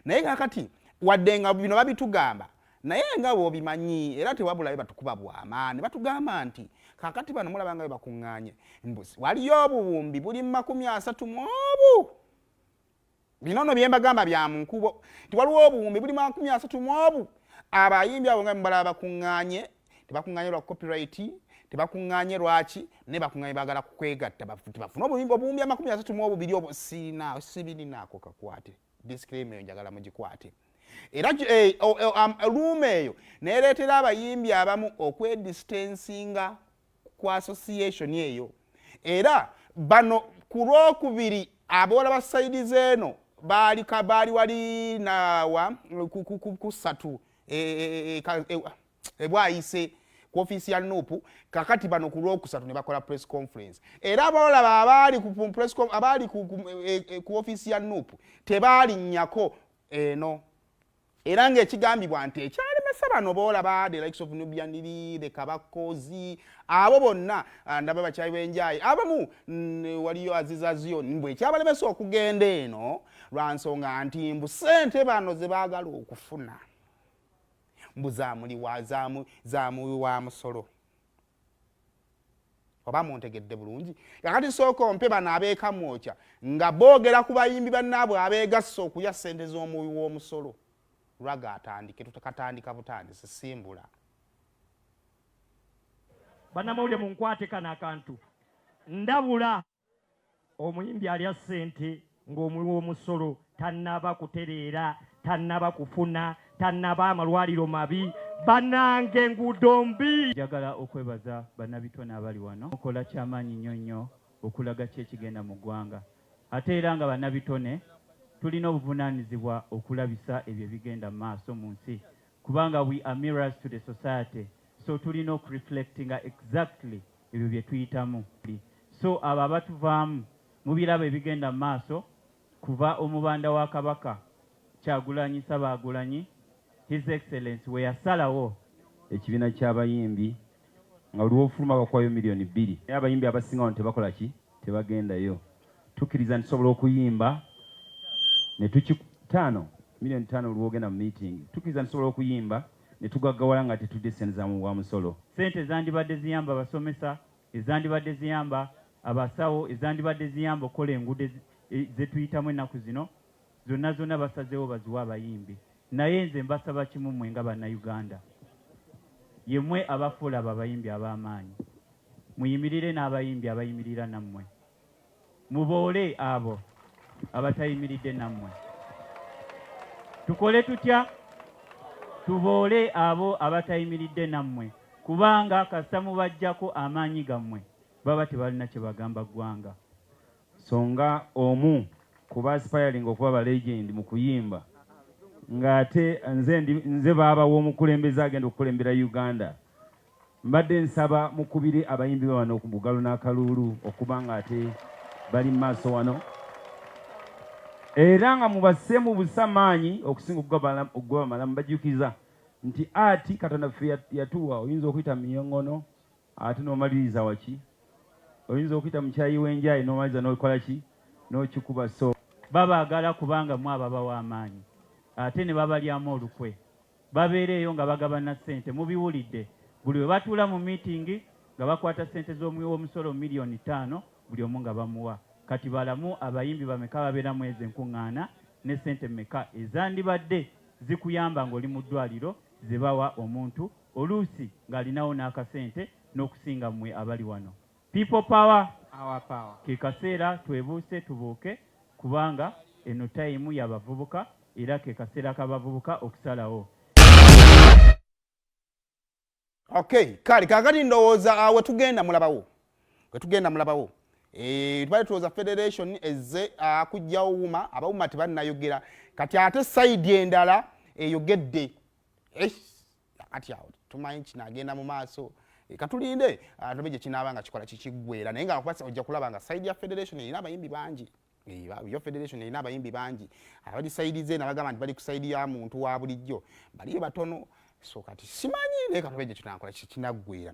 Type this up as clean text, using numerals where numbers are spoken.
Naye kakati wadde nga bino babitugamba, naye nga bw'obimanyi era tewabulayo batukuba bwama ne batugamba nti kakati bano mulaba nga bwe bakuŋŋaanye, mbuzi waliyo obuwumbi buli 35. Bino nno byembagamba bya mu nkubo, nti waliwo obuwumbi buli 35. Abayimbi abo nga mubalaba bakuŋŋaanye, tebakuŋŋaanye lwa copyright, tebakuŋŋaanye lwaki, naye bakuŋŋaanye baagala kukwegatta tebafune obuwumbi 32. Obwo sirina, sibirinaako kakwate. Disclaimer eyo njagala mugikwate. Era rumour eyo neereetera abayimbi abamu okwedistancinga ku association eyo. Era bano ku Lwokubiri aboola ba side zeeno baali baali wali nawa ku ssatu ebwayise ku ofiisi ya NUP. Kakati bano ku Lwokusatu ne bakola press conference, era abalaba abaali abaali ku ofiisi ya NUP tebaalinnyako eno. Era ng'ekigambibwa nti ekyalemesa bano boolaba, the likes of Nubian Li, the Kabakozi, abo bonna, ndaba bakyayi b'enjayi abamu, waliyo Azizaziyo, mbwe ekyabalemesa okugenda eno lwa nsonga nti mbu ssente bano ze baagala okufuna mbu zamuliwa wa musolo. Oba muntegedde bulungi? Kakati sooka ompe bano abeekamwokya nga boogera ku bayimbi bannaabwe abeegasse okulya ssente z'omuwi w'omusolo. Lwaga atandike, tutakatandika butandisi simbula. Bannamawulire, munkwate kano akantu. Ndabula omuyimbi alya ssente ng'omuwi w'omusolo tannaba kutereera, tannaba kufuna, tannaba amalwaliro mabi, bannange, enguudo mbi. Njagala okwebaza bannabitone abali wano. Mukola kyamaanyi nnyo nnyo okulaga ki ekigenda mu ggwanga. Ate era nga bannabitone tulina obuvunaanyizibwa okulabisa ebyo ebigenda mu maaso mu nsi, kubanga we are mirrors to the society, so tulina okureflectinga exactly ebyo bye tuyitamu. So abo abatuvaamu mubiraba ebigenda mu maaso kuva omubanda wa Kabaka Kyagulanyi Ssabaagulanyi, His Excellence, we yasalawo. Ekibiina ky'abayimbi nga lwofuluma bakuwayo 2 miliyoni, naye abayimbi abasinga wano tebakola ki? Tebagendayo. Tukkiriza nti tusobola okuyimba ne tuki taano, 5 miliyoni lwogenda mu meeting. Tukkiriza nti tusobola okuyimba ne tugaggawala nga tetudde sente za wa musolo. Sente ezandibadde ziyamba abasomesa, ezandibadde ziyamba abasawo, ezandibadde ziyamba okukola enguudo zetuyitamu ennaku zino, zonna zonna basazeewo baziwe abayimbi. Naye nze mbasaba kimu, mmwe nga Bannayuganda, yemmwe abafuula abo abayimbi ab'amaanyi, muyimirire n'abayimbi abayimirira nammwe, muboole abo abatayimiridde nammwe. Tukole tutya? Tuboole abo abatayimiridde nammwe, kubanga kasita mubajjako amaanyi gammwe, baba tebalina kye bagamba ggwanga. So nga omu ku ba aspiring okuba ba legend mu kuyimba, ng'ate nze nze baaba w'omukulembeze agenda okukulembera Uganda, mbadde nsaba mukubire abayimbi bano ku bugalo n'akaluulu okuba nga ate bali mu maaso wano, era nga mubasse mu busa maanyi okusinga okugabamalamu. Bajjukiza nti ati Katonda ffe yatuwa, oyinza okuyita miyoŋono ate n'omaliriza waki, oyinza okuyita mukyayi w'enjayi n'omaliriza n'okola ki, n'okikuba. So babaagala kubanga mu ababawa amaanyi, ate ne babalyamu olukwe. Babeera eyo nga bagabana ssente. Mubiwulidde, buli we batuula mu miitingi nga bakwata ssente z'omuwi w'omusolo 5 miliyoni buli omu nga bamuwa. Kati balamu abayimbi bameka babeera mu ezo enkuŋŋaana, ne ssente mmeka ezandibadde zikuyamba ng'oli mu ddwaliro ze bawa omuntu oluusi ng'alinawo n'akasente n'okusinga mmwe abali wano? People power! Our power. Ke kaseera twebuuse, tubuuke, kubanga eno time y'abavubuka, era ke kaseera k'abavubuka okusalawo. Okay, kale kakati ndowooza wetugenda mulabawo, wetugenda mulabawo. Tubadde tulowooza federation ezze kujjawo UMA, aba UMA tebannayogera. Kati ate side endala eyogedde. Kati awo tumanyi kinagenda mu maaso. Katulinde tulabe gye kinaaba nga kikola kikiggwera. Naye nga kuba ojja kulaba nga side ya federation erina abayimbi bangi. Yo federation erina abayimbi bangi, abali side ze nabagamba nti bali ku side ya muntu wa bulijjo baliyo batono. So kati simanyi, naye katulabe gye kinakola kinaggwera.